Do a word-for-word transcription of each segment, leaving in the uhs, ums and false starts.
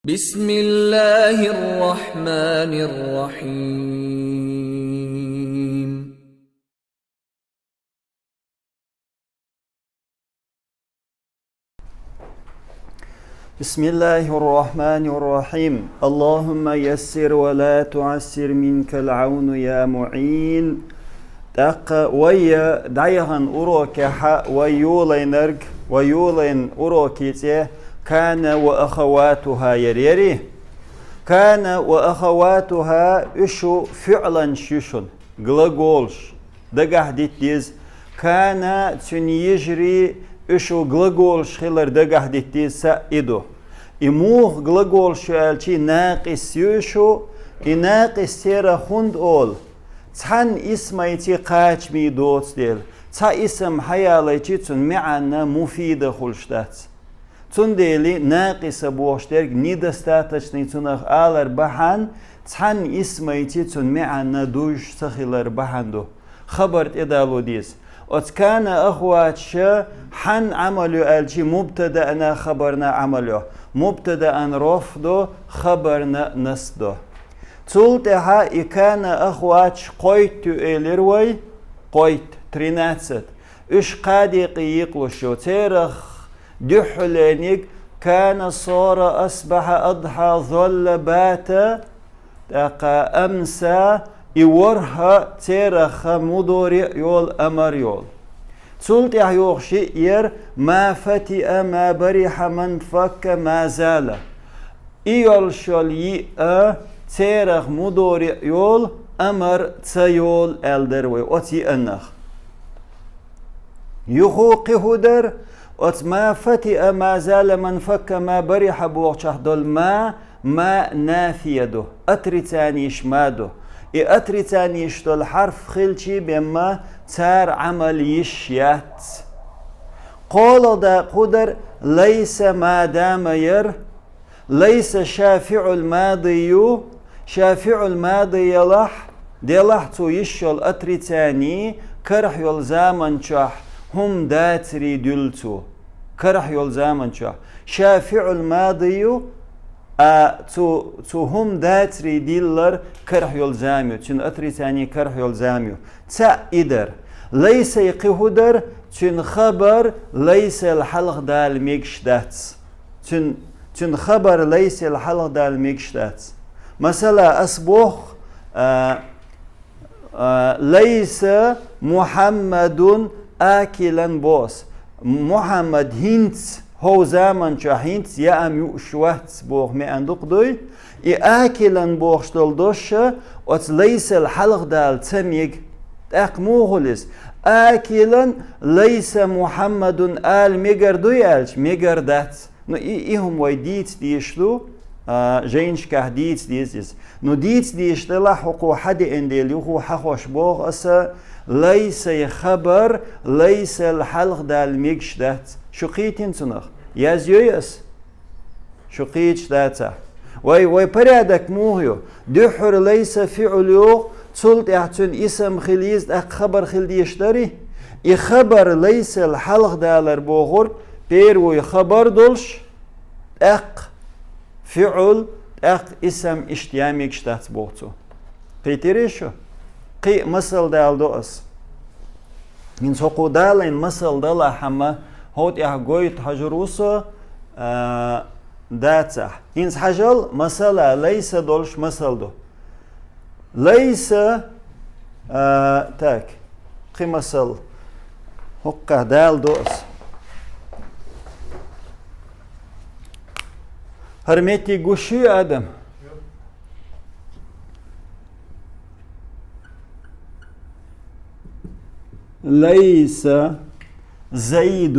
بسم الله الرحمن الرحيم. بسم الله الرحمن الرحيم. اللهم يسر ولا تعسر، منك العون يا معين. ТӀаккха вай дӀаяханчу урокехь вай йолайнарг, вай йолайна уроке цӀе «كان وأخواتها» яр яри. «كان وأخواتها» уьш фиӀланаш ю шуна, глаголаш. Дагахь дита деза. «كان» цуьнан йижарий уьш глаголаш хилар дагахь дита деза, цхьаъ и ду. И муха глаголаш ю аьлча, накъис ю уьш, и накъис церах хӀунда олу? Цхьана исмайца кхачаме доцу дела. Цхьа исам хьаялайча, цуьнан маьӀна муфида хуьлуш дац. Цундела накъиса бохуш дерг недостаточный цунах алар бахьана, цхьана исмайца цуьнан маьӀна дуьйш ца хилар бахьана ду. Хабар тӀедало деза. Оцу «كان وأخواتها» хьанна Ӏамал йо аьлча, мубтадаъна хабарна Ӏамал йо. Мубтадаъна рафӀ до, хабарна насб до. Цул тӀаьхьа и «كان وأخواتها» кхойтта ю элира вай, кхойтта, тринадцать. Уьш кхаа декъе йикъалуш ю. Церах дуьххьарниг «كان صار أصبح أضحى ظل بات», тӀаккха «أمسى», и ворхӀ церах мудориъ йолу, амар йолу. Цул тӀаьхьа йогӀуш йиъ яр: «ما فتئ ما برح ما انفك ما زال». И йолуш йолу йиъ церах мудориъ йолу, амар ца йолу аьлла дара вай оцу йиъаннах. Юха кхин хӀун дара? Оцу «ما فتئ ما زال ما انفك ما برح» бохучохь долу «ما», «ما» нафия ду, отрицаниеш «ما» ду. И отрицаниеш долу хьарф хилча бен ма цара Ӏамал йиш яц. КхоалгӀа дакъа хӀун дара? «ليس ما دام» яр. «ليس» ша фиӀл мади ю, ша фиӀл мади ялахь, делахь цо йиш йолу отрицание, карахь йолу заман чохь хӀума дацаре дуьллу цо. Карахь йолу заман чохь. Ша фиӀл мади ю, а цо, цо хӀума дацаре диллар карахь йолу зама ю, цуьнан отрицание карахь йолу зама ю. Цхьаъ и дара. «ليس» и кхин хӀун дара? Цуьнан хабар «ليس»-л хьалха дала мегаш дац. Цуьнан, цуьнан хабар «ليس»-л хьалха дала мегаш дац. Масала, ас боху, а, а, «ليس محمد آكلا» боху ас. Мухьаммад хӀинца, хӀокху заман чохь хӀинца яам юуш вац боху маьӀна дукха дуй. И «آكلا» бохуш долу дош оцу «ليس»-л хьалха дала ца мега. ТӀаккха муха хуьлу иза? «آكلا ليس محمد» ала мегар дуй аьлча, мегар дац. Ну, и, и хӀума вай дийца дезаш ду, а, жайнашкахь дийца деза иза. Ну, дийца дезаш делахь, хӀокхо хьадеана дела, юха хьахош боху аса, «ليس»-й хабар «ليس»-л хьалха дала мегаш дац. Шу кхийтина цунах? Язйой ас? Шу кхийдаш дацахь? Вай, вай порядок муха ю? Дуьххьара «ليس» фиӀл йогӀу, цул тӀаьхьа цуьнан исам хила еза, тӀаккха хабар хила дезаш дарий? И хабар «ليس»-л хьалха далар бохург первый хабар долуш, тӀаккха фиӀл, тӀаккха исам, иштта яа мегаш дац боху цо. Кхийтирий шу? Кхин а масал дала до ас. ХӀинца хӀокхо далийна масал далахь хӀама, хӀокху тӀехь гойту хьожур ву со, а, дацахь. ХӀинца хьажал, масала, «ليس» долуш масал ду. «ليس», а, так, кхин масал, хӀокхахь дала до ас. ХӀара меттиг гуш ю, Адам? «ليس زيد»,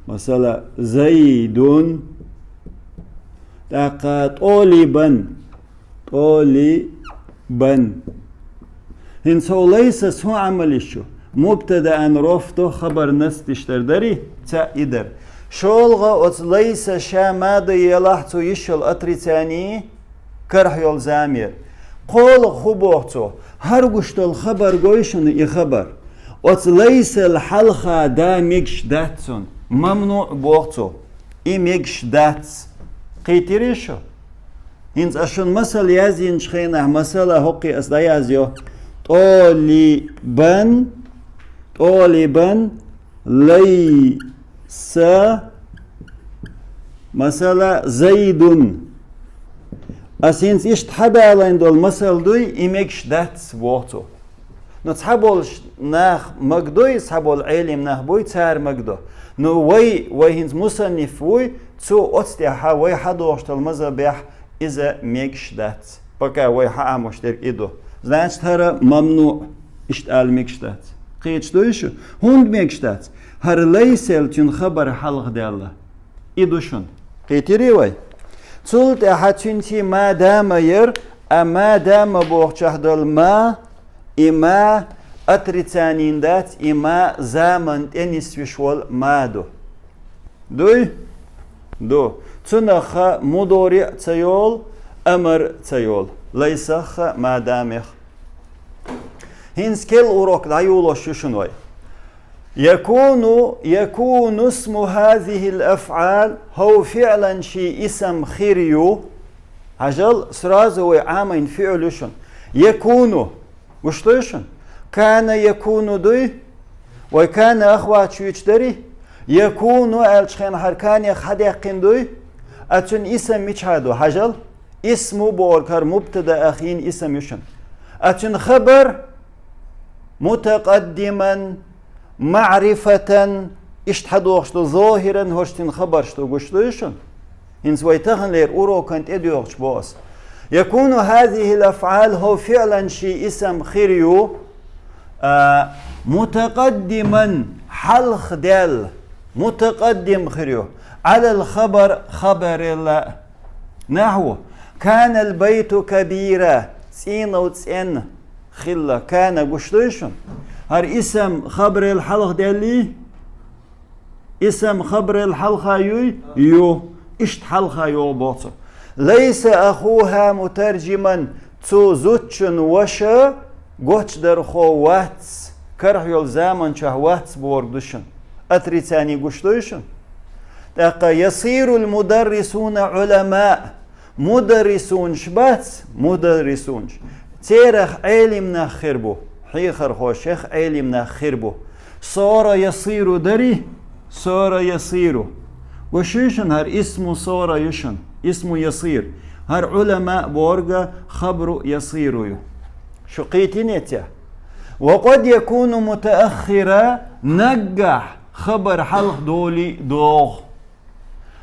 масала, «زيد», тӀаккха «طالبا», «طالبا». ХӀинца хӀокху «ليس»-с хӀун Ӏамал йиш ю? Мубтадаъна рафӀ до, хабар насб деш дар дарий? Цхьаъ и дара. ШолгӀа, оцу «ليس» ша мади елахь, цо йиш йолу отрицание карахь йолу зама яр. КхоалгӀа хӀун боху цо? ХӀара гуш долу хабар гой шуна и хабар. Оцу «ليس»-л хьалха да мегаш дац цунна. «ممنوع» боху цо. И мегаш дац. Кхийтирий шу? ХӀинца ас шуна масал язйинчу хенахь, масала хӀокхе ас дӀаязйо. ТӀолибан, тӀолибан, лайса, масала, Зайдун. Ас хӀинца иштта хьадалайн долу масал дуй, и мегаш дац, боху цо. Ну, цхьаболуш нах магадо, цхьаболу Ӏелим нах буй, цара магадо. Ну, вай, вай хӀинца мусанниф вуй, цо оцу тӀехь вай хьадохуш долу мазхабехь иза мегаш дац. Пока вай хьаамош дерг и ду. Значит, хӀара мамну, иштта ала мегаш дац. Кхеташ дуй шу? ХӀунда мегаш дац? ХӀара лайсел цуьнан хабар хьалха даьлла. И ду шуна. Кхетирий вай? Цул тӀаьхьа цуьнций ма дама яра, а ма дама бохучохь долу ма, и ма отрицанин дац, и ма заман тӀе нисвиш волу ма ду. Дуй? Ду. Цунах ха мудори а ца йолу, амар а ца йолу. Лайсах ха ма дамех. ХӀинца керла урок дӀайолош ю шуна вай. Якуну, якуну исму хазихил афӀал, хӀов фиълан ши исам хир ю. Хьажал, сразу вай Ӏамайн фиъл ю шуна. Якуну, гуш дуй шуна? Кана якуну дуй? Вай кана ахват шуьйчу дарий? Якуну аьлчу хенахь хӀара канех хьадаьккхина дуй? А цуьнан исам мичахь ду? Хьажал, исму бохург хӀара мубтада а хин исам ю шуна. А цуьнан хабар мутакъаддиман, маърифатан, иштта хьадохуш ду, зохиран, хӀорш цуьнан хабарш ду, гуш дуй шуна? ХӀинца вай таханлера урокан тӀедоьгӀучу боху ас. Якуну хазихил афӀал, хӀов фиълан ши исам хир ю, а, мутакъаддиман, хьалха даьлла, мутакъаддим хир ю, Ӏалал хабар, хабарел а. Нахьву, канал байту кабира, цӀийнал цӀена хилла, кана гуш дуй шуна? ХӀара исам хабарел хьалха даьллий? Исам хабарел хьалха юй? Ю. Иштта хьалха йогӀу боху цо. Лайса ахуха мутаржиман, цу зудчун ваша гочдархо вац, карахь йолу заманчохь вац бохург ду шуна. Отрицание гуш дуй шуна? ТӀаккха ясирул мударрисуна Ӏулама, мударрисунаш бац, мударрисунаш. Церах Ӏелим нах хир бу, хьехархошех Ӏелим нах хир бу. Сора ясиру дарий? Сора ясиру. Гуш ю шуна, хӀара исму сора ю шуна, исму ясир. ХӀара Ӏулама бохург хабру ясиру ю. Шу кхийтинеций? Ва къад якуну мутааххира, наггахь хабар хьалха долий догӀу.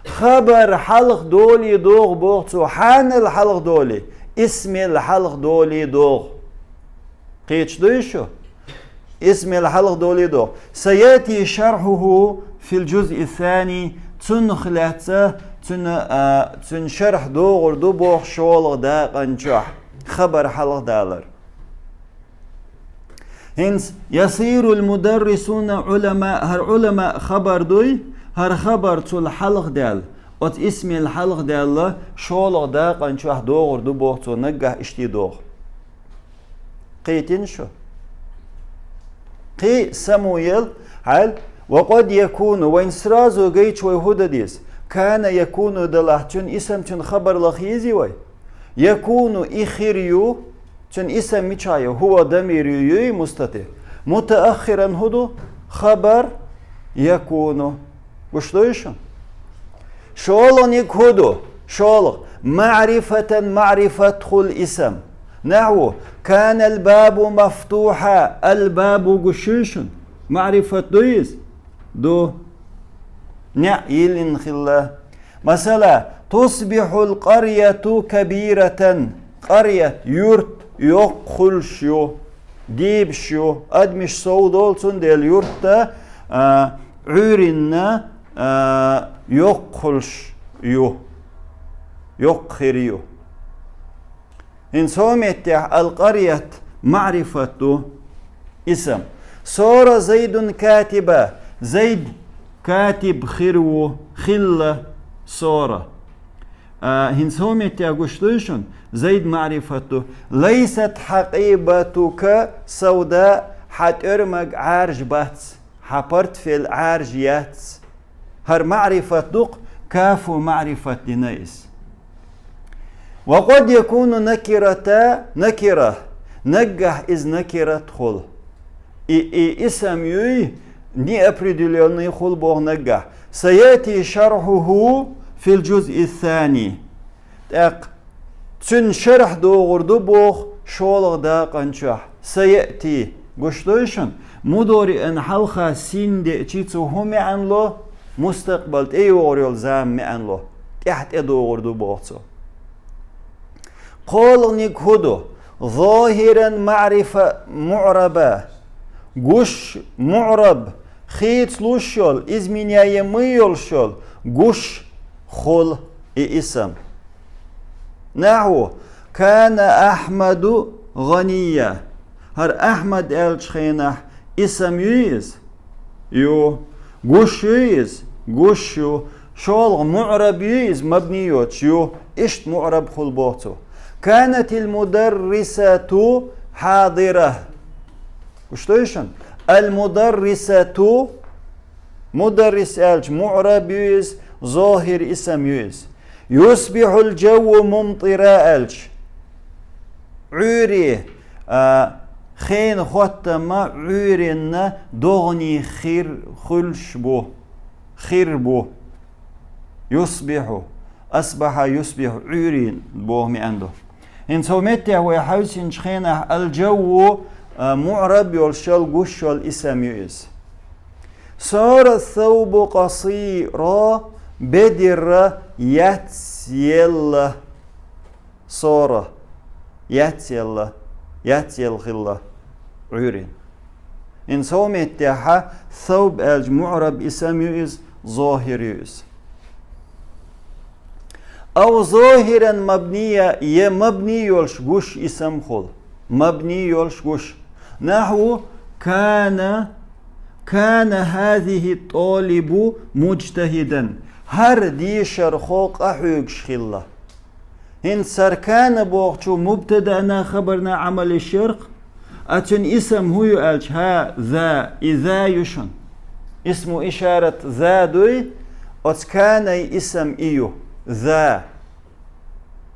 Хабар хьалха долий догӀу боху цо, хьанал хьалха долий, исмел хьалха долий догӀу. Кхеташ дуй шу? Исмел хьалха долий догӀу. Саяти шархьуху фил джузъи сани, цунах лаьцна, цуьнан, а, цуьнан шархь догӀур ду боху шолгӀа дакъан чохь, хабар хьалха далар. ХӀинца ясирул мударрисуна Ӏулама, хӀара Ӏулама хабар дуй, хӀара хабар цул хьалха даьлла, оцу исмел хьалха даьлла, шолгӀа дакъан чохь догӀур ду боху цо, наггахь иштта догӀу. Кхийтина шу? Кхин Самуил, хьал, ва къад якуну, вайн сразу гайчу вай хӀу дан деза? Кана якуну далахь, цуьнан исам, цуьнан хабар лаха езий вай? Якуну и хир ю, цуьнан исам мичахь ю? ХӀува дамир ю, юй мустатир. Мутааххиран хӀу ду? Хабар якуну. Гуш дуй шуна? ШолгӀаниг хӀу ду? ШолгӀа. Маърифатан маърифат хул исам. Нахьву, канал бабу мафтуха, ал бабу гуш ю шуна? Маърифат дуй иза? Ду. НеӀ йиллина хилла. Масала, тусбихьул къаръяту кабиратан. Къаръят, юрт, йоккха хуьлуш ю, дийбаш ю. Адамаш сов долу, цундела юрт, а, Ӏуьйранна, а, йоккха хуьлуш ю. Йоккха хир ю. ХӀинца хӀокху меттехь ал-къаръят маърифат ду, исам. Сора Зайдун катиба. Зайд катиб хир ву, хилла сора. А, хӀинца хӀокху меттехь гуш дуй шуна, Зайд маърифат ду. Лайсат хьакъибатука савда, хьан тӀоьрмаг Ӏаьржа бац, хьан портфель Ӏаьржа яц. ХӀара маърифат ду-кх, кафу маърифат дина иза. وقد يكون نكرة، نكرة. Наггахь иза накират хуьлу. И, и исам юй, неопределённый хуьлу боху наггахь. سيأتي شرحه في الجزء الثاني. ТӀаккха цуьнан шархь догӀур ду боху шолгӀа дакъан чохь. سيأتي. Гуш дуй шуна? Мудориъан хьалха син деъчи цо хӀун маьӀна ло? Мустакъбал тӀейогӀур йолу зама маьӀна ло. ТӀаьхьа тӀедогӀур ду боху цо. КхоалгӀаниг хӀун ду? ظاهرا معرفة معربا. Гуш муъраб, хийцалуш йолу, изменяемый йолуш йолу, гуш хуьлу и исам. نحو: كان أحمد غنيا. ХӀара Ахьмад аьллачу хенахь исам юй иза? Ю. Гуш юй иза? Гуш ю. ШолгӀа муъраб юй иза, мабни йоцуш? Ю. Иштта муъраб хуьлу боху цо. كانت المدرسة حاضرة. Гуш дуй шуна? المدرسة. Мударрис аьлча муъраб ю иза, зохир исам ю иза. يصبح الجو ممطرا аьлча, Ӏуьйре, а, хенан хӀоттамма Ӏуьйранна догӀанийн хир хуьлуш бу, хир бу. يصبح, أصبح يصبح, Ӏуьйрин боху маьӀна ду. ХӀинца хӀокху меттехь вай хьаьвсинчу хенахь الجو, а, муъраб йолуш йолу, гуш йолу исам ю иза. صار الثوب قصيرا, бедарра яц елла. صار, яц елла, яц елла хилла Ӏуьйрин. ХӀинца хӀокху меттехь ثوب аьлча муъраб исам ю иза, зохир ю иза. أو ظاهرا مبنيا, я мабни йолуш гуш исам хуьлу. Мабни йолуш гуш. نحو: كان, كان هذه الطالب مجتهدا. ХӀара дешархо къахьоьгуш хилла. ХӀинца хӀара كان бохучо мубтадана, хабарна Ӏамал йиш яра-кх. А цуьнан исам хӀун ю аьлча, هذا, и ذا ю шуна. Исму ишарат ذا дуй, оцу كان-й исам и ю. ذا.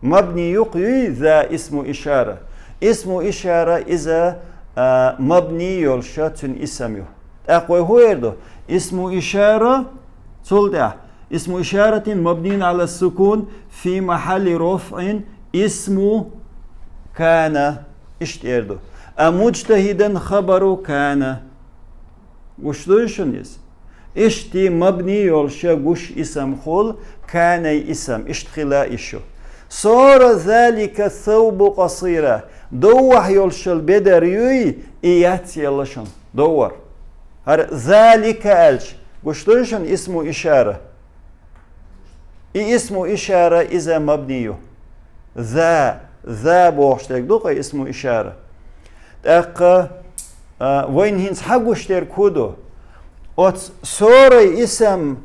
Мабни юкъ юй ذا исму ишара? Исму ишара иза, а, мабни йолуш цуьнан исам ю. ТӀаккха вай хӀун эр ду? Исму ишара, цул тӀаьхьа. اسم إشارة مبني على السكون في محل رفع اسم كان. Иштта эр ду. А مجتهدا خبر كان. Гуш дуй шуна иза? Иштта мабни йолуш гуш исам хуьлу, كان-й исам. Иштта хила йиш ю. صار ذلك الثوب قصيرا. Довхахь йолуш йолу бедар юй, и яц елла шуна. Довхар. ХӀара ذلك аьлча, гуш дуй шуна исму ишара? И исму ишара иза мабни ю. ذا, ذا бохуш дерг ду-кх исму ишара. ТӀаккха, а, вайна хӀинца хьагуш дерг хӀун ду? Оцу صار-й исам,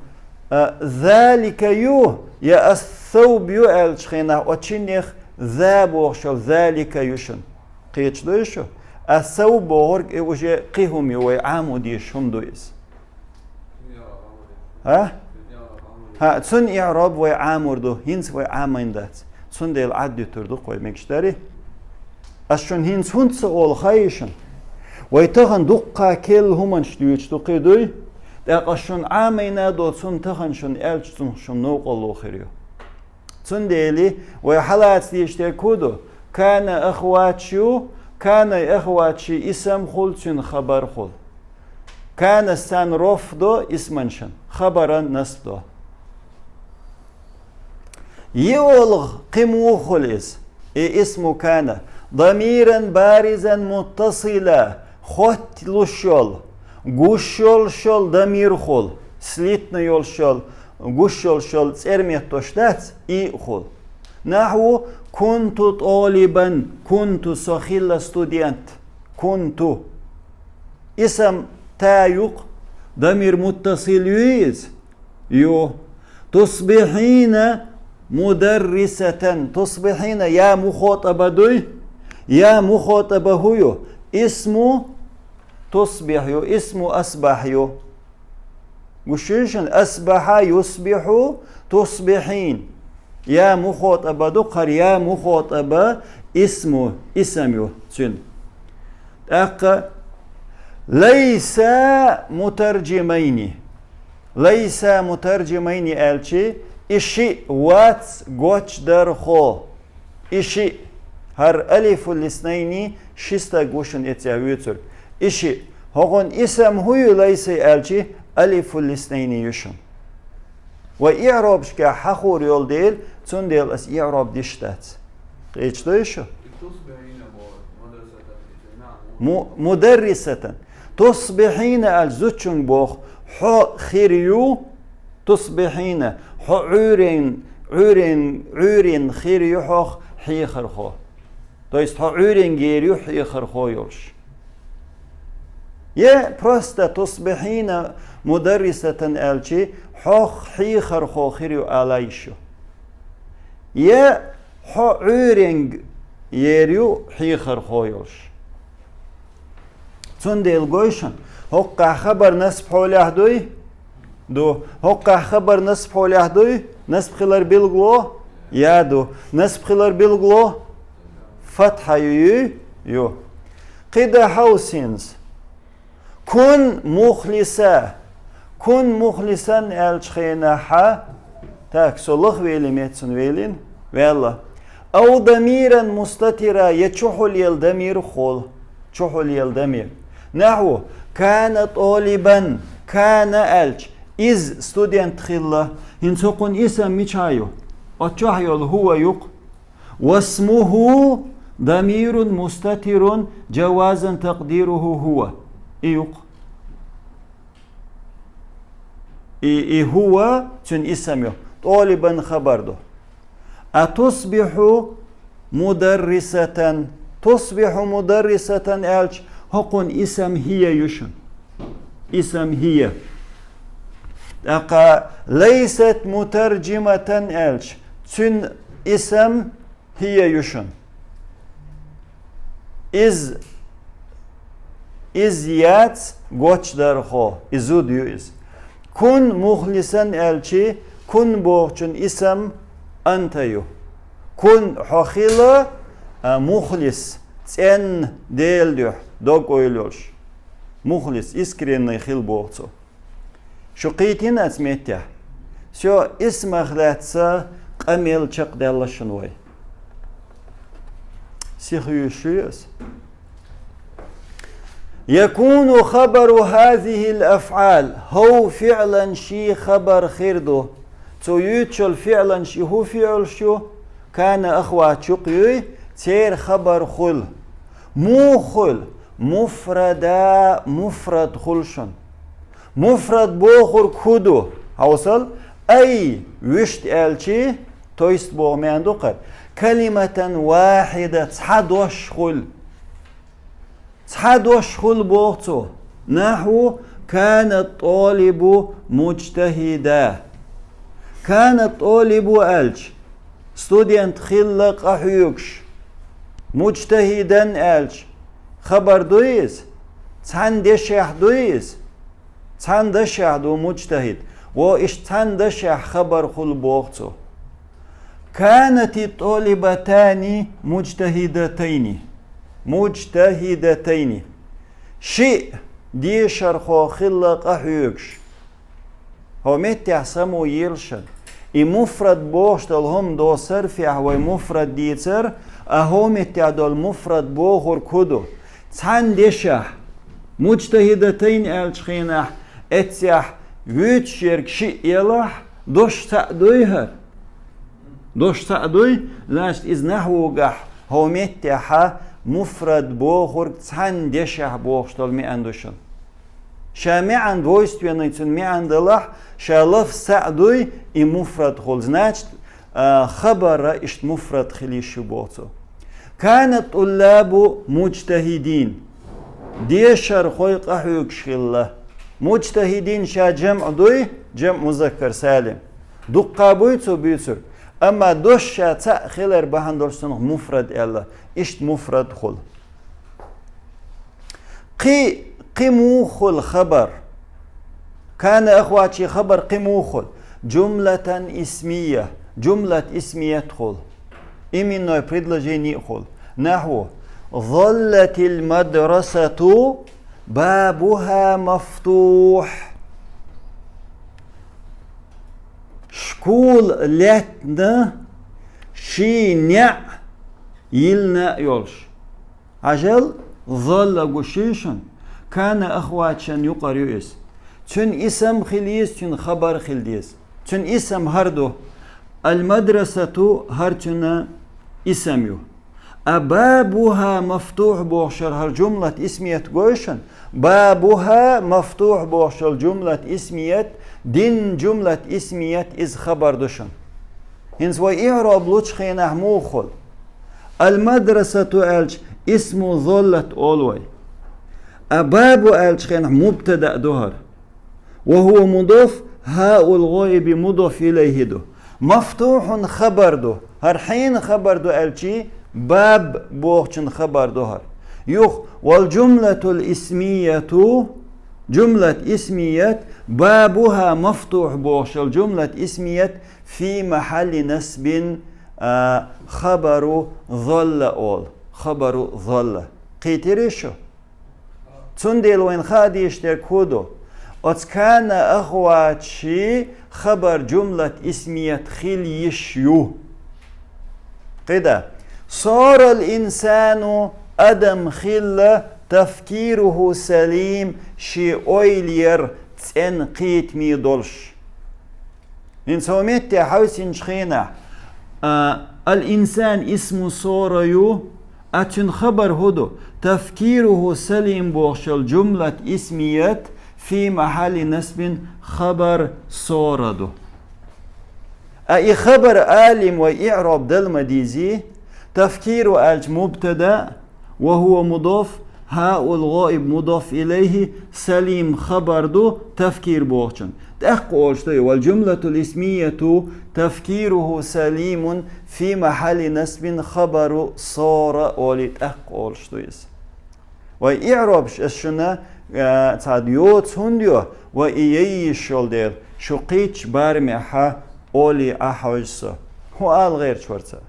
а, ذلك ю, я الثوب ю аьллачу хенахь, оцу шиннех ذا бохуш йолу ذلك ю шуна. Кхеташ дуй шу? А الثوب бохург и уже кхин хӀума ю, вай Ӏамо дезаш хӀума ду иза. ХӀа? ХӀа, цуьнан иъроб вай Ӏамор ду, хӀинца вай Ӏамийна дац. Цундела Ӏаддуьтур ду-кх вай, мегаш дарий? Ас шуна хӀинца хӀунда ца олу хаий шуна? Вай тахана дуккха керла хӀуманаш дуьйцуш ду, кхин дуй? ТӀаккха ас шуна Ӏамийна а до, цунна тахана шуна аьлча, цунах шуна новкъарло хир ю. Цундела вай хьалаца дезаш дерг хӀун ду? كان ахаваташ ю, كان-й ахаваташ исам хуьлу, цуьнан хабар хуьлу. كان-ас царна رفع до исманашна, хабаран насб до. ЙиъолгӀа кхин муха хуьлу иза? И исму كان. ضميرا بارزا متصلا, хотталуш йолу, гуш йолуш йолу дамир хуьлу, слитно йолуш йолу, гуш йолуш йолу цӀерметош дац, и а хуьлу. نحو: كنت طالبا, كنت, со хилла студент. كنت. Исам تا ю-кх, дамир муттасил юй иза? Ю. تصبحين مدرسة. تصبحين я мухатӀаба дуй? Я мухатӀаба хӀун ю? Исму تصبح ю, исму أصبح ю. Гуш юй шуна? أصبح يصبح تصبحين. Я мухатӀаба ду, хӀара я мухатӀаба исму, исам ю цуьнан. ТӀаккха лайса мутаржимайни. Лайса мутаржимайни аьлчи, и шиъ вац гочдархо. И шиъ, хӀара алифул иснайни ши стаг ву шуна эццехь вуьйцург. И шиъ, хӀокхуьнан исам хӀун ю лайса аьлчи, алифул иснайни ю шуна. Вай иӀробашкахь хьахор йолу дела, цундела ас иӀроб диш дац. Кхечдой шу? Му-, мударрисатан. Тусбихьина аьлча зудчуьнга боху, хьо хир ю, тусбихьина, хьо Ӏуьйрен, Ӏуьйрен, Ӏуьйрен хир ю хьох хьехархо. То есть хьо Ӏуьйренгера ю хьехархо йолуш. Е просто тусбихьина мударрисатан аьлчи, хьох хьехархо хир ю ала йиш ю. Е хьо Ӏуьйренг ер ю хьехархо йолуш. Цундела гой шуна, хӀокхахь хабар насб хьолехь дуй? Ду. ХӀокхахь хабар насб хьолехь дуй? Насб хилар билгало? Я ду. Насб хилар билгало? Фатхьа ю, юй? Ю. КхидӀа хьовсинза. Кун мухлиса. Кун мухлисан аьллачу хенахьа, так, со лахвели мецун велин, ваьлла. Ау дамиран мустатира, я чухьулъелла дамир хул. Чухьулъелла дамир. Нахьу, кана тӀолибан, кана аьлча, из студент хилла. ХӀинца хӀокхуьнан исам мича ю? Оцу чохь йолу хӀува ю-кх. Васмуху дамирун мустатирун, джавазан такъдируху хӀува. И ю-кх. И, и хӀува цуьнан исам ю. ТӀолибан хабар ду. А тусбихьу мударрисатан. Тусбихьу мударрисатан аьлча, хӀокхуьнан исам хӀия ю шуна. Исам хӀия. ТӀаккха лайсат мутаржиматан аьлча, цуьнан исам хӀия ю шуна. Иза, иза яц гочдархо, и зуда ю иза. Кун мухлисан аьлчи, кун бохучун исам анта ю. Кун хьо хила, а, мухлис, цӀенна Делан дуьхьа, дог-ойла йолуш. Мухлис, искренный хила боху цо. Шу кхийтина оцу меттехь? Всё, исмах лаьцна къамел чекхдаьлла шуна вай. Сиха юьйш ю аса. Якуну хабару хазихил афъал. ХӀов фиълан ши хабар хир ду. Цо юьйцучул фиълан ши хӀун фиълаш ю? Кана ахват чукх юй, церан хабар хуьлу. Муха хуьлу? Муфрада, муфрад хуьлу шуна. Муфрад бохург хӀун ду? Хьовсал, ай, вуьшта аьлчи, то есть боху маьӀна ду кхара. Калиматан вахьида, цхьа дош хуьлу. Цхьа дош хуьлу боху цо. Нахьу, кана тӀолибу муджтахида. Кана тӀолибу аьлча, студент хилла къахьоьгуш. Муджтахидан аьлча, хабар дуй иза? Цхьана дешехь дуй иза? Цхьана дашехь ду муджтахид. Во, иштта цхьана дашехь хабар хуьлу боху цо. Канати тӀолибатани муджтахидатайни. Муджтахидатайни. Шиъ дешархо хилла къахьоьгуш. ХӀо меттехь само елшан. И муфрад бохуш долу хӀума досарфехь вай муфрад дийцар, а хӀо меттехь долу муфрад бохург хӀу ду? Цхьана дешахь, муджтахидатайн аьллачу хенахь, эццехь вуьйцуш ерг шиъ елахь, дош цхьаъ дуй хӀара? Дош цхьаъ дуй, значит, иза нахьвугахь хӀо меттехьа муфрад бохург цхьана дешахь бохуш долу меана ду шуна. Ша меана двойственный цуьнан меана далахь, ша лафз цхьаъ дуй, и муфрад хуьлу. Значит, а, хабара иштта муфрад хила йиш ю боху цо. Кана тӀуллабу муджтахидин. Дешархой къахьоьгуш хилла. Муджтахидин ша жамъ дуй, жамъ музаккар салим. Дуккха буй цо буьйцург. Амма дош ша цхьаъ хилар бахьана долуш цунах муфрад аьлла. Иштта муфрад хуьлу. Кхин, кхин муха хуьлу хабар? Кана ахватчий хабар кхин муха хуьлу? Жумлатан исмия. جملة اسمية хул. Именной предложени хул. نحو: ظلت المدرسة بابها مفتوح. Школа лаьттина ший неӀ йиллина йолуш. Хьажал, ظل гуш юй шуна, كان أخواتها юкъара ю иза. Цуьнан исам хила еза, цуьнан хабар хила деза. Цуьнан исам хӀара ду. المدرسة хӀара цуьнан исам ю. А بابها مفتوح бохуш хӀара جملة اسمية гой шуна. بابها مفتوح бохуш хӀара جملة اسمية, дин جملة اسمية иза хабар ду шуна. ХӀинца вай иӀроб лучу хенахь муха хуьлу? المدرسة аьлча, اسم ظلت олу вай. А باب аьлчу хенахь мубтада ду хӀара. وهو مضاف, هاء الغائب مضاف إليه ду. مفتوح хабар ду. ХӀара хьенан хабар ду аьлчи, باب бохучун хабар ду хӀара. Юха, والجملة الاسمية, جملة اسمية, بابها مفتوح бохуш хӀара جملة اسمية في محل نصب, а, خبر ظل олу. خبر ظل. Кхийтирий шу? Цундела вайна хаа дезаш дерг хӀун ду? Оцу كان أخواتها хабар جملة اسمية хила йиш ю. КхидӀа. صار الإنسان адам хилла تفكيره سليم шен ойла яр цӀена кхетаме долуш. ХӀинца хӀокху метте хьовсинчу хенахь, а, الإنسان اسم صار ю, а цуьнан хабар хӀун ду? تفكيره سليم бохуш хӀара جملة اسمية في محل نصب خبر صار ду. А и хабар алим вай иӀроб дала ма дезий, تفكير аьлча мубтада, وهو مضاف, هاء الغائب مضاف إليه, سليم хабар ду تفكير бохучун. ТӀаккха олуш ду и, والجملة الاسمية تفكيره سليم في محل نصب خبر صار олий тӀаккха олуш ду иза. Вай иӀробаш ас шуна, а, цхьа йоцу хӀунда йо, вай и яйиш йолу дела, шу кхечу барамехьа олий Ӏахьожу со. ХӀун ала гӀерташ вара ца?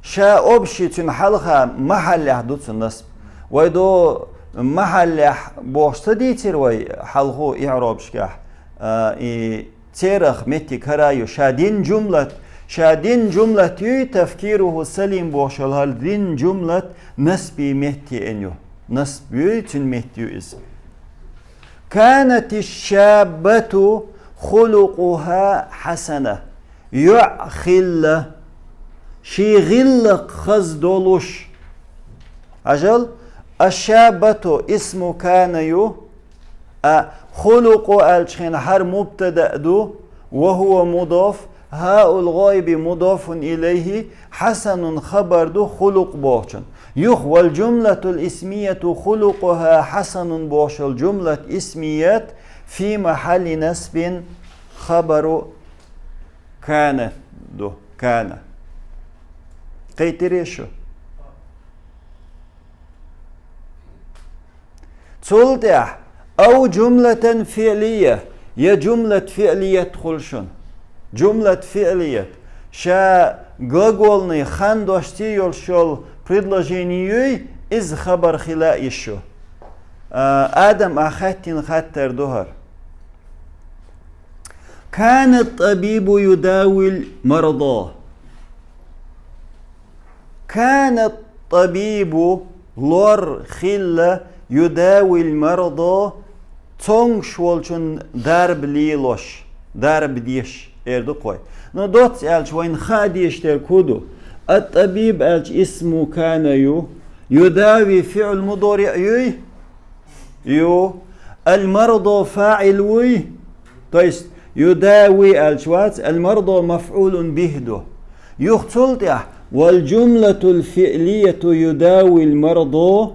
Ша общий цуьнан хьалха махьаллехь ду цу насб. Вай до махьаллехь бохуш ца дийцира вай хьалхо иӀробашкахь, а, и церах меттиг хӀара ю. Ша дин жумлат, ша дин жумлат юй, تفكيره سليم бохуш йолу хӀара дин жумлат насби метте эн ю. Насб юй, цуьнан метте ю иза. كانت الشابة خلقها حسنة. ЙоӀ хилла, шен гӀиллакх хаза долуш. Хьажал, الشابة اسم كان ю, а خلق аьлча хенахь хӀара мубтада ду, وهو مضاف, هاء الغائب مضاف إليه, حسن хабар ду خلق бохучун. Юха, والجملة الاسمية خلقها حسن бохуш йолу жумлат исмият في محل نصب خبر كان ду, كان. Кхийтирий шу? Цул тӀаьхьа, أو جملة فعلية, я жумлат фиълият хуьлу шуна. Жумлат фиълият. Ша глаголный хан дош ца йолуш йолу предложени юй, иза хабар хила а йиш ю. А, Адам, ахь хаьттина хаттар ду хӀара. كان الطبيب يداوي المرضى. كان الطبيب лор хилла يداوي المرضى цомгуш волчун дарба лелош, дарба деш, эр ду кхой. Ну, доцца аьлча, вайна хаа дезаш дерг хӀун ду? الطبيب аьлча اسم كان ю, يداوي فعل مضارع юй, ю, المرضى فاعل вуй, то есть يداوي аьлча вац, المرضى مفعول به ду. Юха цул тӀаьхьа, والجملة الفعلية يداوي المرضى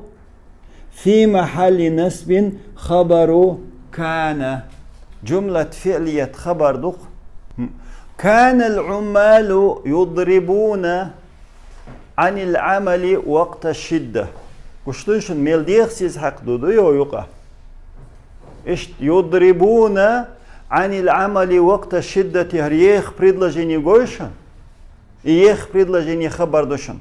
في محل نصب خبر كان. Жумлат фиълият хабар ду-кх. كان العمال يضربون عن العمل وقت الشدة. Гуш дуй шуна, мел дехас иза хьакха ду, ду йо юкъа. Иштта يضربون عن العمل وقت الشدة, хӀара еха предложени гой шуна? И еха предложени хабар ду шуна.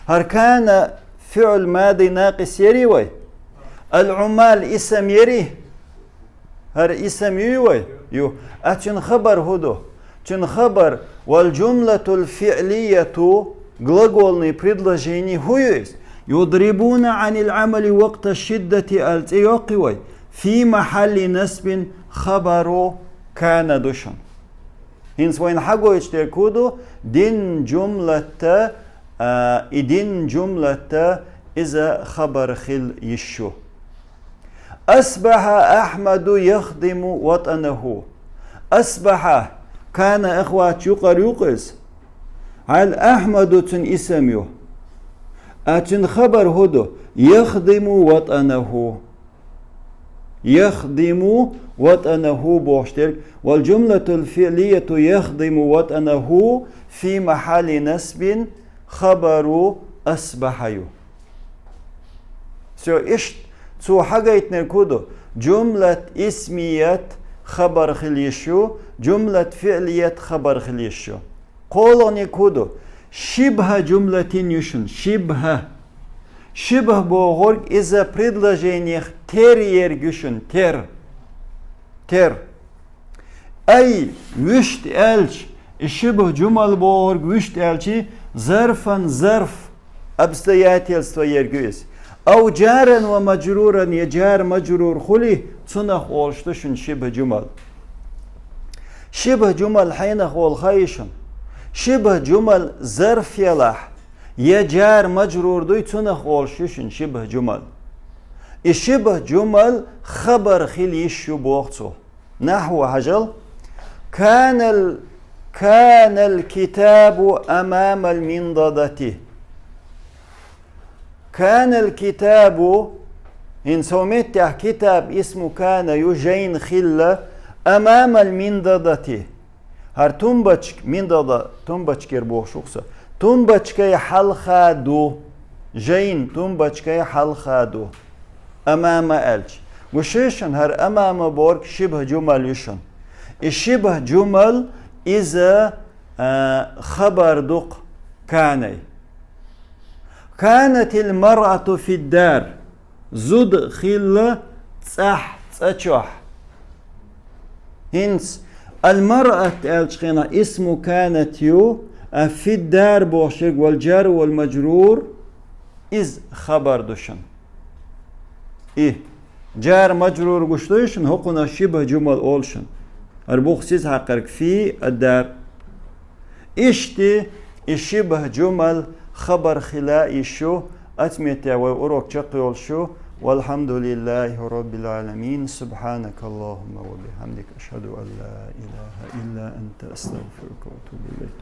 ХӀара كان فعل ماضي ناقص ярий вай? العمال исм ярий? ХӀара исм юй вай? Ю. А цун хабар хӀу ду? Цун хабар, والجملة الفعلية, глагольный предложени хӀу ю из? يضربون عن العمل وقت الشدة аьле цӀи йоаккхий вай? في محل نصب خبر كان ду шуна. ХӀинца вайна хьагойтуш дерг хӀу ду? Дин жумлат, а, и дин жумлат, иза хабар хила йиш ю. أصبح أحمد يخدم وطنه. أصبح, كان ахват юкъара ю-кх из. Хьал أحمد цун исм ю. А цун хабар хӀу ду? يخدم وطنه. يخدم وطنه бохуш дерг, والجملة الفعلية يخدم وطنه في محل نصب خبر أصبح ю. Всё, иштта цо хьагойтинарг хӀу ду? Жумлат исмият хабар хила йиш ю, жумлат фиълият хабар хила йиш ю. КхоалгӀаниг хӀу ду? Шибхьа жумлатин ю шуна, шибхьа. Шибхьа бохург иза предложенех тера ерг ю шуна, тера. Тера. Ай, вуьшта аьлча, и шибхьа жумал бохург вуьшта аьлча, зарфан зарф, обстоятельство ерг ю иза. أو جارا ومجرورا, я жар мажрур хуьлий, цунах олуш ду шуна шибхьа жумал. Шибхьа жумал хьенах олу хаий шуна? Шибхьа жумал зарф елахь, я жар мажрур дуй, цунах олуш ю шуна шибхьа жумал. И шибхьа жумал хабар хила йиш ю боху цо. نحو, хьажал: كان ال-, كان الكتاب أمام المنضدة. كان الكتاب, хӀинца хӀокху меттехь китаб исму كان ю, жайн хилла, أمام المنضدة. ХӀара тумбочка, миндада, тумбочка яра бохуш ву-кх со. Тумбочкай хьалха ду. Жайн тумбочкай хьалха ду. أمام аьлча. Гуш ю шуна, хӀара أمام бохург шибхьа жумал ю шуна. И шибхьа жумал иза, а, хабар ду-кх كانай. كانت المرأة في الدار. Зуда хилла цӀахь, цӀа чохь. ХӀинца المرأة аьллачу хенахь исму كانت ю, а في الدار бохуш ерг والجار والمجرور, иза хабар ду шуна. И жар мажрур гуш дуй шуна, хӀокхунах шибхьа жумал олу шуна. ХӀара бух сиз хьакхарг في الدار. Иштта и шибхьа жумал хабар хила йиш ю, оцу метте вай урок чекхйолуш ю. والحمد لله رب العالمين. سبحانك اللهم وبحمدك. أشهد أن لا إله إلا أنت. أستغفرك وأتوب إليك.